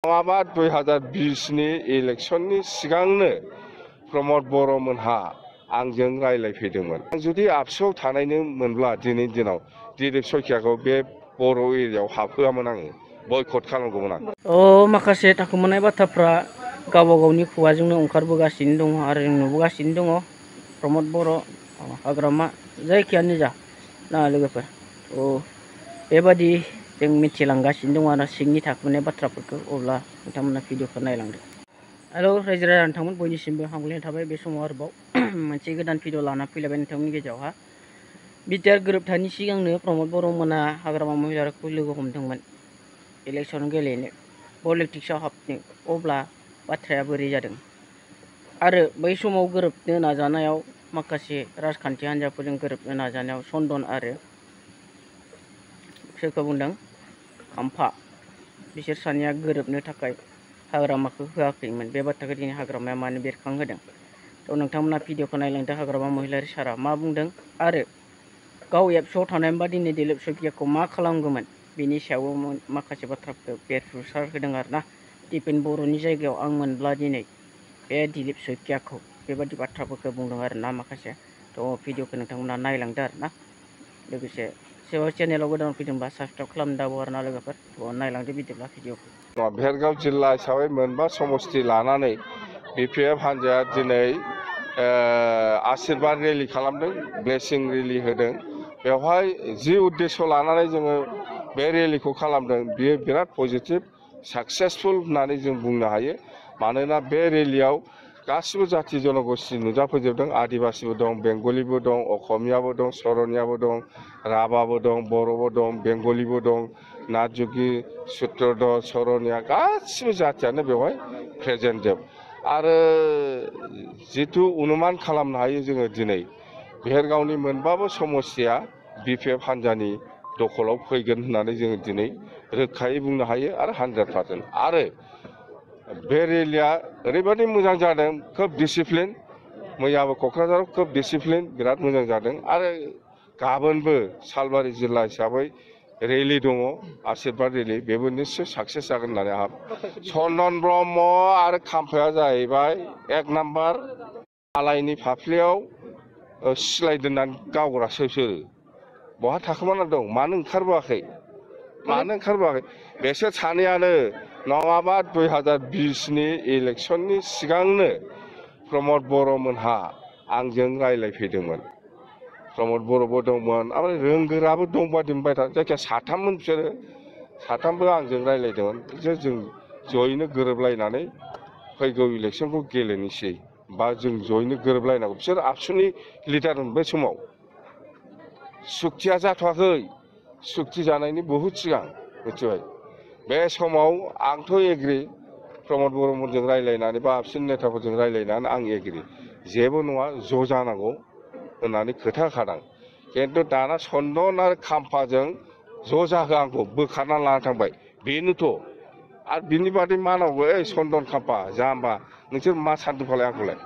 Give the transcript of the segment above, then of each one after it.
नङाबा 2020नि इलेक्सननि सिगांनो प्रमद बर'मोनहा आंजों रायलायफैदोंमोन। जुदि आबसुआव थानायनो मोनब्ला दिनैनि दिनाव दिलीप सयखियाखौ बे बर' एरियायाव हाबहोआमोन आङो, बयकट खालामगौमोन आं। माखासे थाखोमानाय बाथ्राफ्रा गावबा गावनि खुगाजोंनो ओंखारबोगासिनो दङ आरो जों नुबोगासिनो दङ। प्रमद बर' हाग्रामा जायखियानो जा ना लोगोफोर, बेबादि जों मिथिलांगासिनो दङ आरो सिंनि थाखोमानाय बाथ्राफोरखौ। अब्ला नोंथांमोना भिडिअखौ नायलांदो। हेलौ रायजो राजा नोंथांमोन बयनिसिमबो हामलायनाय थाबाय। बे समाव आरोबाव मोनसे गोदान भिडिअ लाना फैलायबाय नोंथांमोननि गेजेरावहा। बिटिआर गोरोबथानि सिगांनो प्रमद बर'मोना हाग्रामा महिलारिखौ लोगो हमदोंमोन इलेक्सन गेलेनो, पलिटिक्सआव हाबनो। अब्ला बाथ्राया बोरै जादों आरो बै समाव गोरोबनो नाजानायाव माखासे राजखान्थि हान्जाफोरजों गोरोबनो नाजानायाव चन्दन आरो सोरखौ बुंदों खाम्फा, बिसोर सानैया गोरोबनो थाखाय हाग्रामाखौ होआखैमोन। बे बाथ्राखौ दिनै हाग्रामाया मानो बेरखांहोदों? थ' नोंथांमोना भिडिअखौ नायलांदों। हाग्रामा महिलारि सारा मा बुंदों आरो गाव एबसुआव थानायमोनबा दिनै दिलीप सयखियाखौ मा खालामगौमोन, बेनि सायावबो माखासे बाथ्राफोरखौ बेरफ्रुसार होदों आरो ना। दिपेन बर'नि जायगायाव आं मोनब्ला दिनै बे दिलीप सयखियाखौ, बेबादि बाथ्राफोरखौ बुंदों आरो ना माखासे। थ' भिडिअखौ नोंथांमोना नायलांदो आरो ना। लोगोसे सोरबा चेनेलाव गोदान फैदोंबा साबसक्राइब खालामदाबो आरो ना लोगोफोर। थ' नायलांदो बिदिब्ला भिडिअखौ। भेरगाव जिल्ला हिसाबै मोनबा समस्ति लानानै बिपिएफ हान्जाया दिनै आशीर्बाद रेलि खालामदों, ब्लेसिं रेलि होदों। बेवहाय जि उद्देश्य लानानै जोङो बे रेलिखौ खालामदों बियो बिराद पजिटिभ, साक्सेसफुल होननानै जों बुंनो हायो। मानोना बे रेलियाव गासिबो जाथि जनगोष्ठी नुजाफैजोबदों। आदिबासिबो दं, बेंगलिबो दं, असमियाबो दं, सरनियाबो दं, राभाबो दं, बर'बो दं, बेंगलिबो दं, नाथजुगि, सुत्रधर, सरनिया गासिबो जाथियानो बेवहाय प्रेजेन्ट जोब। आरो जिथु अनुमान खालामनो हायो जोङो दिनै भेरगावनि मोनबाबो समस्तिया बिपिएफ हान्जानि दखलाव फैगोन होननानै जोङो दिनै रोखायै बुंनो हायो आरो 100%। आरो बे रेलिया ओरैबायदि मोजां जादों, खोब डिसिप्लिन। मैयाबो क'क्राझाराव खोब डिसिप्लिन, बिराद मोजां जादों। आरो गाबोनबो सालबारि जिल्ला हिसाबै रेलि दङ, आशीर्बाद रेलि, बेबो निश्चय साक्सेस जागोन होननानै आंहा। चन्दन ब्रह्म आरो खाम्फाया जाहैबाय 1 नाम्बार आलायनि फाफ्लियाव सिलाय दोननानै गावग्रासो बिसोरो। बहा थाखोमाना दं, मानो ओंखारबोआखै, मानो ओंखारबोआखै? बिसोर सानैयानो नङाबा 2020नि इलेक्सननि सिगांनो प्रमद बर'मोनहा आंजों रायलायफैदोंमोन। प्रमद बर'बो दंमोन, ओमफ्राय रोंगोराबो दंबादि मोनबाय था। जायखिया साथाममोन बिसोरो, साथामबो आंजों रायलायदोंमोन। बिसोर जों जयैनो गोरोबलायनानै फैगौ इलेक्सनखौ गेलेनोसै, बा जों जयैनो गोरोबलायनांगौ। बिसोर आबसुनि लिडारमोन बै समाव। सुक्तिया जाथ'वाखै, सुक्ति जानायनि बहुद सिगां, मिथिबाय। बे समाव आंथ' एग्रि, प्रमद बर'मोनजों रायलायनानै बा आबसुनि नेताफोरजों रायलायनानै आं एग्रि, जेबो नङा ज' जानांगौ होननानै खोथा होखादों। खिन्थु दाना चन्दन आरो खाम्फाजों ज' जाहो आंखौ बोखारना लाना थांबाय, बेनोथ'। आरो बिनि बादै मा नांगौ? चन्दन खाम्फा जाम्बा, नोंसोर मा सानदों फालाय आंखौलाय?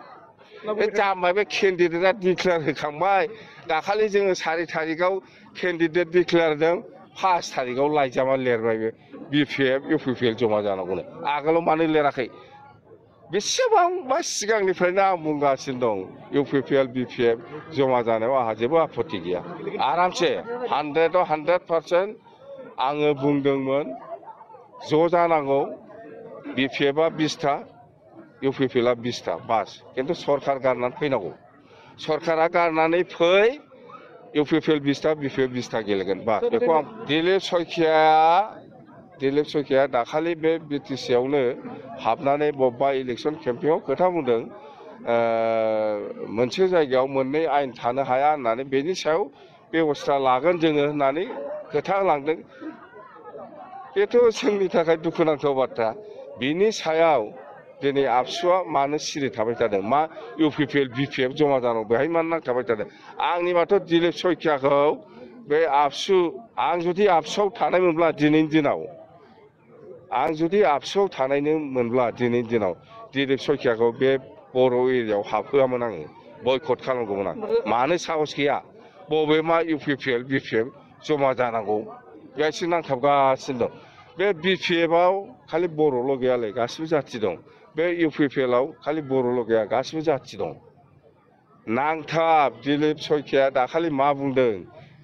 बे जाम्बा, बे केन्डिडेटआ डिक्लेयार होखांबाय। दाखालि जोङो 4 थारिखआव केन्डिडेट डिक्लेयार होदों, 5 थारिखआव लाइजामा लिरबाय बे बिपिएफ इउपिपिएल जमा जानांगौनो। आगोलाव मानो लिराखै? बेसेबांबा सिगांनिफ्रायनो आं बुंगासिनो दं, इउपिपिएल बिपिएफ जमा जानायाव आंहा जेबो आपत्ति गैया। आरामसे 100आव 100% आङो बुंदोंमोन ज' जानांगौ। बिपिएफआ 20था, इउपिपिएलआ 20था, बास। खिन्थु सरकार गारनानै फैनांगौ। सरकारा गारनानै फै, इउपिपिएल 20था, बिपिएफ 20था गेलेगोन, बास। बेखौ आं दिलीप सयखिया दाखालि बे बिटिसिआवनो हाबनानै बबेबा इलेक्सन केम्पेइनाव खोथा बुंदों, मोनसे जायगायाव मोननै आयेन थानो हाया होननानै, बेनि सायाव बेबस्था लागोन जोङो होननानै खोथा होलांदों। बेथ' जोंनि थाखाय दुखुनांथाव बाथ्रा। बिनि सायाव दिनै आबसुआ मानो सिरि थाबाय थादों? मा इउपिपिएल बिपिएफ जमा जानांगौ, बेहाय मानो नांथाबाय थादों? आंनिबाथ' दिलीप सयखियाखौ बे आबसु, आं जुदि आबसुआव थानायमोनब्ला दिनैनि दिनाव, आं जुदि आबसुआव थानायनो मोनब्ला दिनैनि दिनाव दिलीप सयखियाखौ बे बर' एरियायाव हाबहोआमोन आङो, बयकट खालामगौमोन आं। मानो साहस गैया? बबे मा इउपिपिएल बिपिएफ जमा जानांगौ, बेहायसो नांथाबगासिनो दं। बे BPF-आव खालि बर'ल' गैयालै गासिबो जाथि दं बे UPPL-आव खालि बर'ल' गैया गासिबो जाथि दं नांथाब दिलीप शइकियाया दाखालि मा बुंदों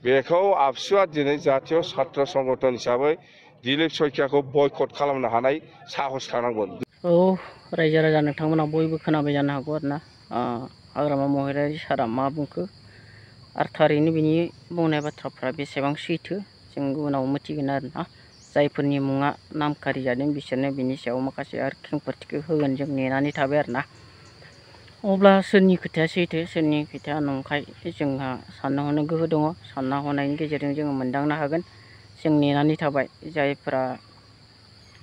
बेखौ आबसुआ दिनै जातीय छात्र संगठन हिसाबै दिलीप शइकियाखौ बयकट खालामनो हानाय साहस थानांगोन। औ रायजो राजा नोंथांमोना बयबो खोनाबाय जानो हागौ आरोना हाग्रामा महिलारि सारा मा बुंखो आरो थारैनो बिनि बुंनाय बाथ्राफ्रा बेसेबां सैथो जों उनाव मिथिगोन आरोना जायफोरनि मुङा नामखारि जादों बिसोरनो बिनि सायाव माखासे आरो खेंफोरथिखौ होगोन जों नेनानै थाबाय आरोना अब्ला सोरनि खोथाया सैथो सोरनि खोथाया नंखाय जोंहा साननो हनो गोहो दङ सानना हनायनि गेजेरजों जोङो मोनदांनो हागोन जों नेनानै थाबाय जायफोरा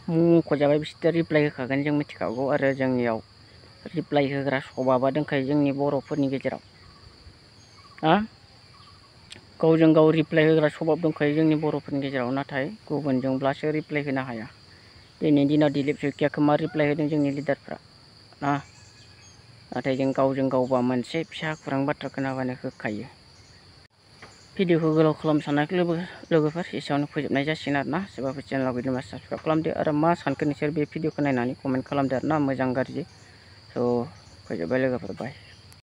मुं मख'जाबाय बिसोर रिप्लाइ होखागोन जों मिथिखागौ आरो जोंनियाव रिप्लाइ होग्रा सभाबा दंखायो जोंनि बर'फोरनि गेजेराव गावजों गाव रिप्लाइ होग्रा सभाब दंखायो जोंनि बर'फोरनि गेजेराव नाथाय गुबुनजोंब्लासो रिप्लाइ होनो हाया दिनैनि दिनाव दिलीप शइकियाखौ मा रिप्लाइ होदों जोंनि लिडारफ्रा नाथाय जों गावजों गावबा मोनसे फिसा खौरां बाथ्रा खोनाबानो होखायो भिडिअखौ गोलाव खालामनो सानाखै लोगोफोर एसेयावनो फोजोबनाय जासिगोन आरोना सोरबाफोर चेनेलाव गिदिंबा साबसक्राइब खालामदो आरो मा सानखो नोंसोर बे भिडिअखौ नायनानै कमेन्ट खालामदो आरोना मोजां गाज्रि स' फोजोबबाय लोगोफोर बाय।